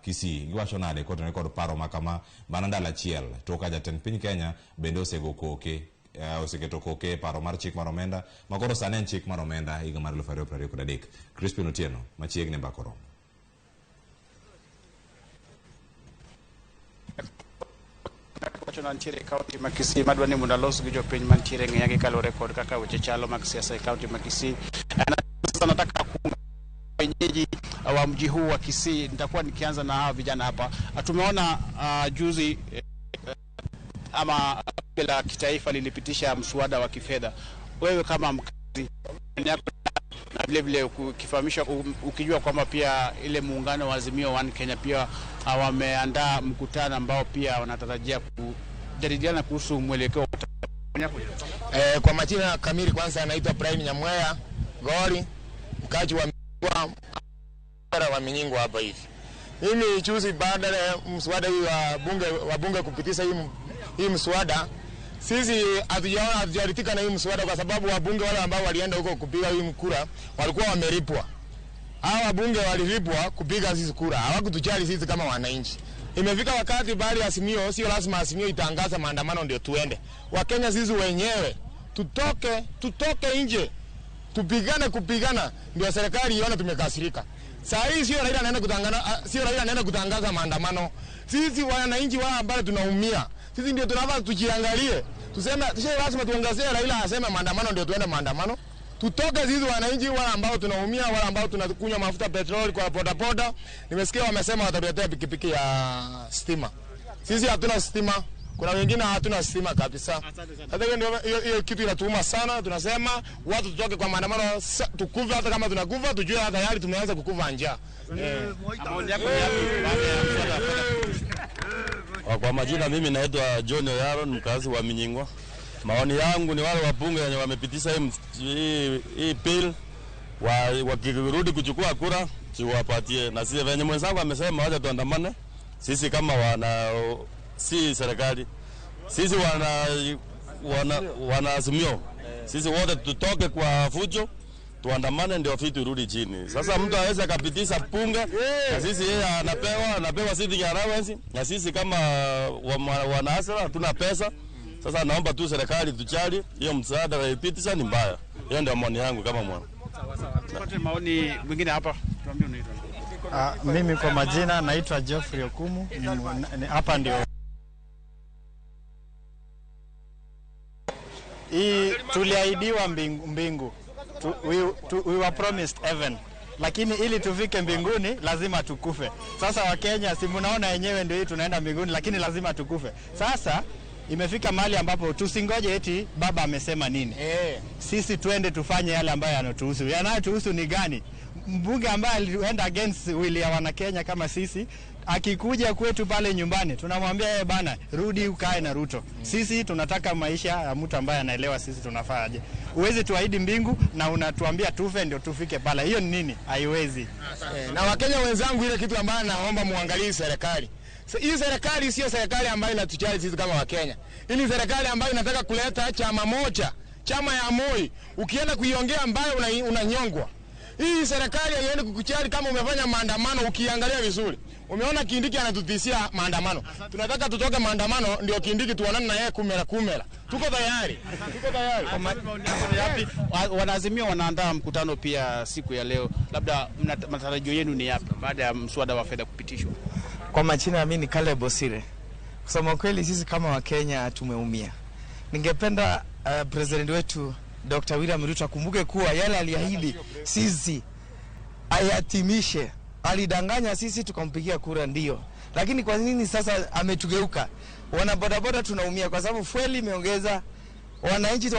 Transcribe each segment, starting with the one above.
Kisii. Giwacho nade kotenore kod paro ma kama mana ndalo achiel tok ka jatend piny Kenya bende osego koke oseketo koke e paro mar chik mar omenda ma koro sani en chik mar omenda higa mar 2023. Crispin Otieno machiegni mbaka oromo. Wacho nantiere e kaunti ma Kisii madwa ni mondo alos gi jopiny mantiere ng'iya gi kaluwore kod kaka weche chalo mag siasa e kaunti ma Kisii. Sasa nataka kuunga wenyeji wa mji huu wa Kisii. Nitakuwa nikianza na hawa vijana hapa. Tumeona juzi ama bunge la kitaifa lilipitisha mswada wa kifedha. Wewe kama mkazi na vile vile ukifahamisha, ukijua kwamba pia ile muungano wa Azimio One Kenya pia wameandaa mkutano ambao pia wanatarajia kujadiliana kuhusu mwelekeo. Kwa majina kamili kwanza anaitwa Prime Nyamweya Gori, mkaji wa Minyingwa hapa hivi. Mimi juzi baada ya mswada hii wa bunge kupitisha hii mswada, sisi hatujaridhika na hii mswada kwa sababu wabunge wale ambao walienda huko kupiga hii kura walikuwa wamelipwa. Hawa wabunge walilipwa kupiga sisi kura, hawakutujali sisi kama wananchi. Imefika wakati bali Azimio, sio lazima Azimio itangaza maandamano ndio tuende. Wakenya sisi wenyewe tutoke nje. Tupigane kupigana ndio serikali ione tumekasirika. Saa hii sio Raila anaenda kutangaza, sio Raila anaenda kutangaza maandamano. Sisi wananchi wao ambao tunaumia, sisi ndio tunafaa tujiangalie. Tuseme sio lazima tuangazie Raila aseme maandamano ndio tuende maandamano. Tutoke sisi wananchi wale ambao tunaumia, wale ambao tunakunywa mafuta petroli kwa boda boda. Nimesikia wamesema watatuletea pikipiki ya stima. Sisi hatuna stima. Kuna wengine hatuna stima kabisa. Sasa hiyo ndio hiyo kitu inatuuma sana. Tunasema watu tutoke kwa maandamano, tukufe hata kama tunakufa, tujue hata tayari tumeanza kukufa njaa. Kwa majina mimi naitwa John Oyaro, mkazi wa Minyingwa. Maoni yangu ni wale wabunge wenye wamepitisha hii bill, wakirudi kuchukua kura tuwapatie. Na sisi venye mwenzangu amesema wacha tuandamane. Sisi kama wana si serikali, sisi wana Azimio, sisi wote tutoke kwa fujo tuandamane ndio vitu irudi chini. Sasa mtu aweza kapitisha bunge na sisi yeye anapewa sitting allowance, na sisi kama wana hasara hatuna pesa. Sasa naomba tu serikali tujali hiyo msaada waipitisha ni mbaya. Hiyo ndio maoni yangu kama mwana. Tupate maoni mwingine hapa. Tuambie unaitwa. Mimi kwa majina naitwa Geoffrey Okumu. Hapa ndio hii tuliahidiwa mbingu. We were promised heaven. Lakini ili tufike mbinguni lazima tukufe. Sasa Wakenya si mnaona wenyewe ndio hii tunaenda mbinguni lakini lazima tukufe. Sasa imefika mahali ambapo tusingoje eti baba amesema nini. Sisi tuende tufanye yale ambayo yanatuhusu. Yanayotuhusu ni gani? Mbunge ambaye alienda against will ya wana Kenya kama sisi, akikuja kwetu pale nyumbani tunamwambia yeye bana, rudi ukae na Ruto. Sisi tunataka maisha ya mtu ambaye anaelewa sisi tunafaaje. Uwezi tuahidi mbingu na unatuambia tufe ndio tufike pale. Hiyo ni nini? Haiwezi. Na Wakenya wenzangu, ile kitu ambayo naomba muangalie serikali. Hii serikali sio serikali ambayo inatujali sisi kama Wakenya. Hii ni serikali ambayo inataka kuleta chama moja, chama ya Moi. Ukienda kuiongea ambayo unanyongwa. Hii serikali haiendi kukuchali kama umefanya maandamano. Ukiangalia vizuri, umeona Kindiki anatutishia maandamano. Tunataka tutoke maandamano ndio Kindiki tuonane na yeye kumera kumera. Tuko tayari. Tuko tayari. Wanaazimio wanaandaa mkutano pia siku ya leo. Labda matarajio yenu ni yapi baada ya mswada wa fedha kupitishwa? Kwa majina mimi ni Caleb Bosire. Kusema kweli sisi kama Wakenya tumeumia. Ningependa president wetu Dr. William Ruto akumbuke kuwa yale aliahidi sisi ayatimishe. Alidanganya sisi tukampigia kura ndio. Lakini kwa nini sasa ametugeuka? Wana bodaboda tunaumia kwa sababu fueli imeongeza, wananchi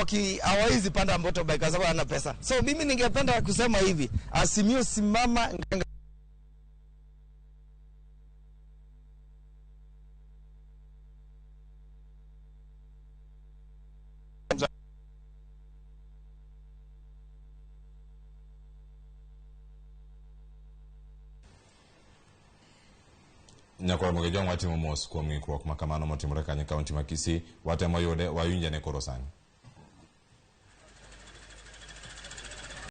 hawawezi panda motorbike kwa sababu hana pesa. So mimi ningependa kusema hivi, Azimio simama. Nyakoro Mogejong watimo mos kuom ng'ikruok ma kamano motimore kanyo e kaunti ma Kisii. Watemo yude wawinjane koro sani.